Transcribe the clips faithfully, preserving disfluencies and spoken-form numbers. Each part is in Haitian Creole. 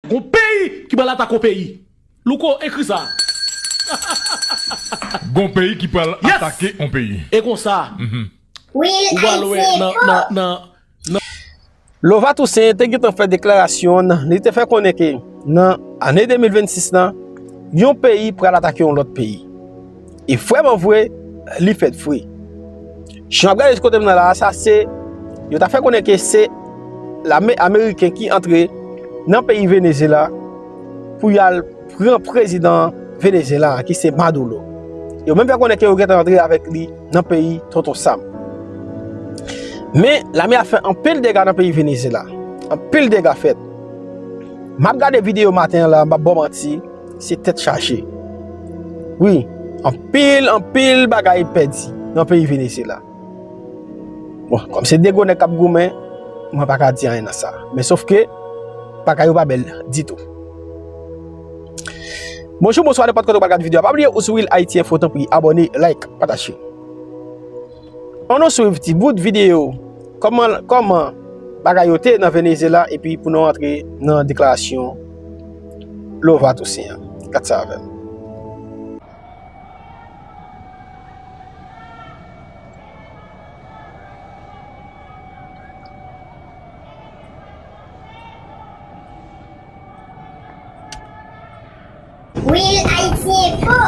Gon peyi ki pral atake yon peyi. Louko, ekri sa. Gon peyi ki pral atake yon peyi. E konsa, ou pral wè nan, nan, nan, nan. Lova Toussaint te gentan fè deklarasyon, li te fè konnen ke nan ane de mil vennsis lan, yon peyi pral atake yon lòt peyi. E vrèman vre, li fèt vre. Jan w ap gade kote m nan la a, sa se, yo ta fè konnen ke se lame ameriken ki antre nan peyi Venezyela pou y al pran prezidan Venezyela a, ki se Maduro. Yo menm fè konnen ke yo gentan antre avèk li nan peyi Tonton Sam. Men, lame a fè anpil dega nan peyi Venezyela. Anpil dega fèt. M ap gade videyo maten an la, m p ap ba w manti, se tèt chaje. Wi, anpil, anpil bagay pèdi nan peyi Venezyela. Bon, kòm se de gwo nèg k ap goumen, mwen pa ka di anyen nan sa. Men sof ke, bagay yo pa bèl ditou. Bonjou, bonswa, nenpòt kote w pral gade videyo a. Pa bliye ou sou Real Haiti Info, tanpri, abòne, like, pataje. Ann nou swiv ti bout videyo kòman, kòman bagay yo te nan Venezyela epi pou nou antre nan deklarasyon Lova Toussaint an. Gad sa avè m. Real Haiti Info.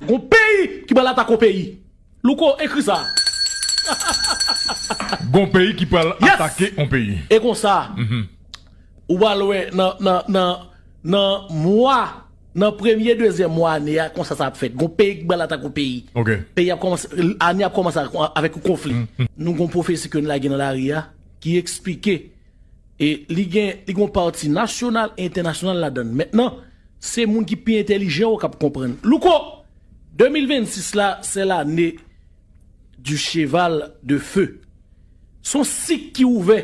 Gon peyi ki pral atake yon peyi. Louko, ekri sa. Gon peyi ki pral atake yon peyi. E konsa, ou pral wè nan, nan, nan, nan mwa, nan premye, dezyèm mwa ane a, konsa sa ap fèt. Gon peyi ki pral atake yon peyi. Peyi ap kòmanse, ane ap kòmanse avèk yon konfli. Nou gon pwofesi ke n lage nan lari a, ki eksplike, e li gen, li gon pati nasyonal e entènasyonal ladann. Mentnan, se moun ki pi entèlijan yo k ap konprann. Louko, de mil vennsis la, se lane du cheval de feu. Se yon sik ki ouvè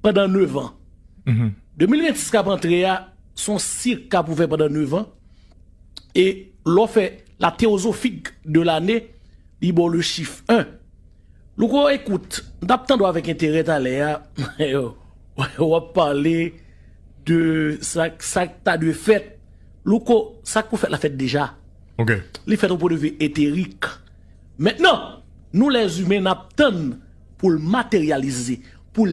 pandan nevan. De mil vennsis k ap antre a, se yon sik k ap ouvè pandan nevan. E lè w fè la théosophie de l'année, li ba w le chiffre un. Louko, ekout, m t ap tande w avèk enterè talè a. W ap pale de sa, sa k ta dwe fèt. Louko, sa k pou fèt la fèt deja. Li fèt yon pwen de vi eterik. Mentnan, nou lèzimen n ap tann pou l materyalize.